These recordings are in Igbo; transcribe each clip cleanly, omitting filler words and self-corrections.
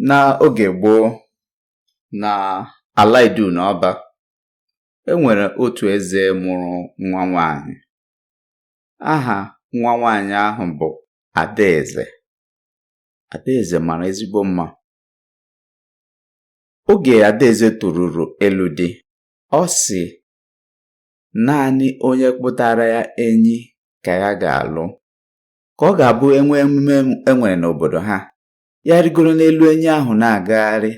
N'oge gboo, na ala Idu na Ọba, e nwere otu eze mụrụ nwa nwaanyị. Aha nwa nwaanyị ahụ bụ Adaeze. Adaeze mara ezigbo mma. Oge Adaeze toruru ịlụ di, ọ sị naanị onye kpụtara ya enyi ka ya ga-alụ. Ka ọ ga-abụ e nwee emume e nwere n'obodo ha, ya rigoro n'elu enyi ahụ na-agagharị,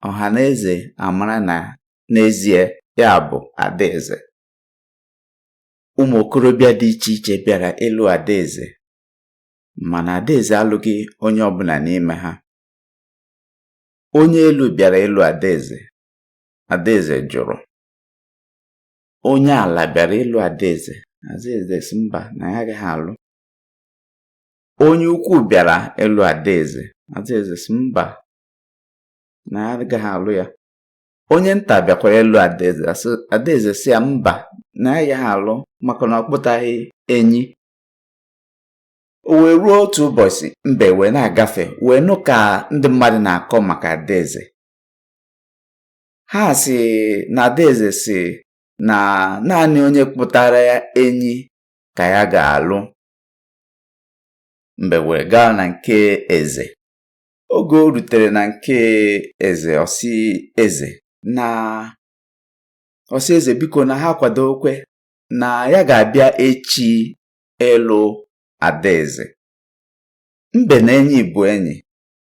ọha na eze amara na n'ezie ya bụ Adaeze. Ụmụ okorobịa dị iche iche bịara ịlụ Adaeze, mana Adaeze alụghị onye ọbụla n'ime ha. Onye elu bịara ịlụ Adaeze, Adaeze jụrụ. Onye ala bịara ịlụ Adaeze, Adaeze sị mba na ya agaghị alụ. Onye ukwu bịara ịlụ Adaeze, Adaeze sị mba na ya agaghị alụ ya. Onye nta bịakwara ịlụ Adaeze, Adaeze sị ya mba na ya agaghị alụ maka na ọ kpụtaghị enyi. O wee ruo otu ụbọchị mbe wee na-agafe wee nụ ka ndị mmadụ na-akọ maka Adaeze. Ha sị na Adaeze sị na naanị onye kpụtara ya enyi ka ya ga-alụ. Mbe wee gaa na nke eze. Oge o rutere na nke eze, ọ sị eze na ọ sị eze biko na ha kwadokwe na ya ga-abịa echi ịlụ Adaeze. Mbe na enyi bụ enyi.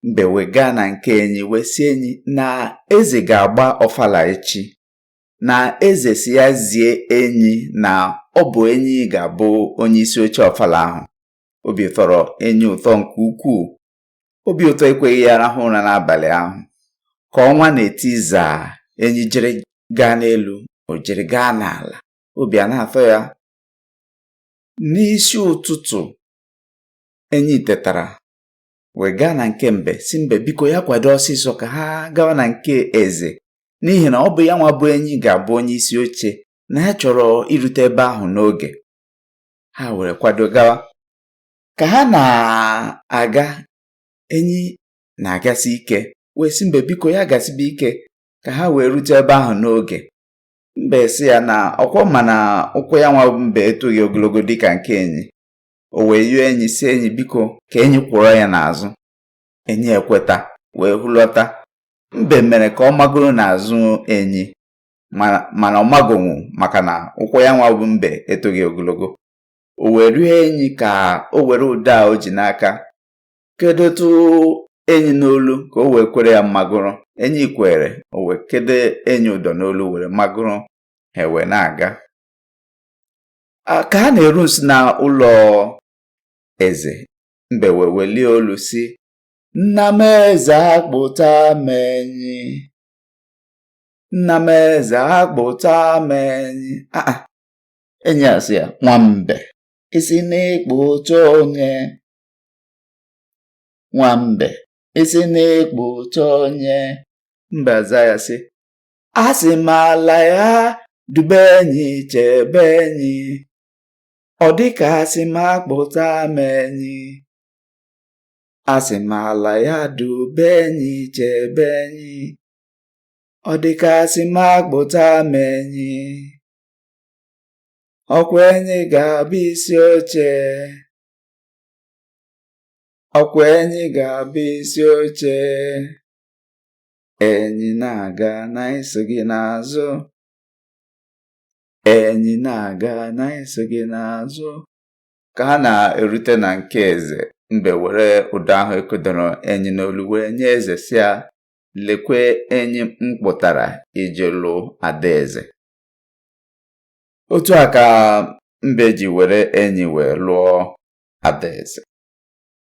Mbe wee gaa na nke enyi wee sị enyi na eze ga-agba ọfala echi na eze sị ya zie enyi na ọ bụ enyi ga-abụ onye isi oche ọfala ahụ. Obi tọrọ enyi ụtọ nke ukwuu. Obi ụtọ ekweghị ya rahụ ụra n'abalị ahụ. Ka ọnwa na-eti zaa, enyi jere gaa n'elu, o jere gaa n'ala. Obi a na-atọ ya. N'isi ụtụtụ, enyi tetara wee gaa na nke mbe sị mbe biko ya kwado ọsịsọ ka ha gawa na nke eze n'ihi na ọ bụ ya nwa bụ enyi ga-abụ onye isi oche na ya chọrọ irute ebe ahụ n'oge. Ha were kwado gawa. Ka ha na-aga, enyi na-agasi ike wee sị mbe biko ya gasibe ike ka ha wee rute ebe ahụ n'oge. Mbe sị ya na ọkwọ ma na ụkwụ ya nwa bụ mbe etoghị ogologo dịka nke enyi. O wee yọọ enyi sị enyi biko ka enyi kwọrọ ya n'azụ. Enyi ekweta wee hulọta. Mbe mere ka ọ magoro n'azụ enyi mana ọ magonwu maka na ụkwụ ya nwa bụ mbe etoghị ogologo. O wee rịọ enyi ka o were ụdọ a o ji n'aka kedotu enyi n'olu ka o wee kwere ya mmagoro. Enyi kwere, o wee kedo enyi ụdọ n'olu were magoro, ha wee na-aga. Ka ha na-eru nso na ụlọ eze, mbe wee welie olu sị, nna m eze akpụta m enyi. Nna m eze akpụta m enyi. Aa, enyi asị ya, nwa mbe, ị sị na ị kpụta onye? Nwa mbe, ị sị na ị kpụta onye? Mbe aza ya sị, asị m ala ya dube enyi chebe enyi. Ọ dịka asị m akpụta m enyi. Asị m ala ya dube enyi chebe enyi. Ọ dịka asị m akpụta m enyi. Ọkwa enyi ga-abụ isi oche. Ọkwa enyi ga-abụ isi oche. Enyi na-aga na anyị so gị n'azụ. Enyi na-aga na anyị so gị n'azụ. Ka ha na-erute na nke eze, mbe were ụdọ ahụ e kedoro enyi n'olu wee nye eze sị ya lekwe enyi m kpụtara iji lụ adaeze. Otu a ka mbe ji were enyi wee lụọ adaeze.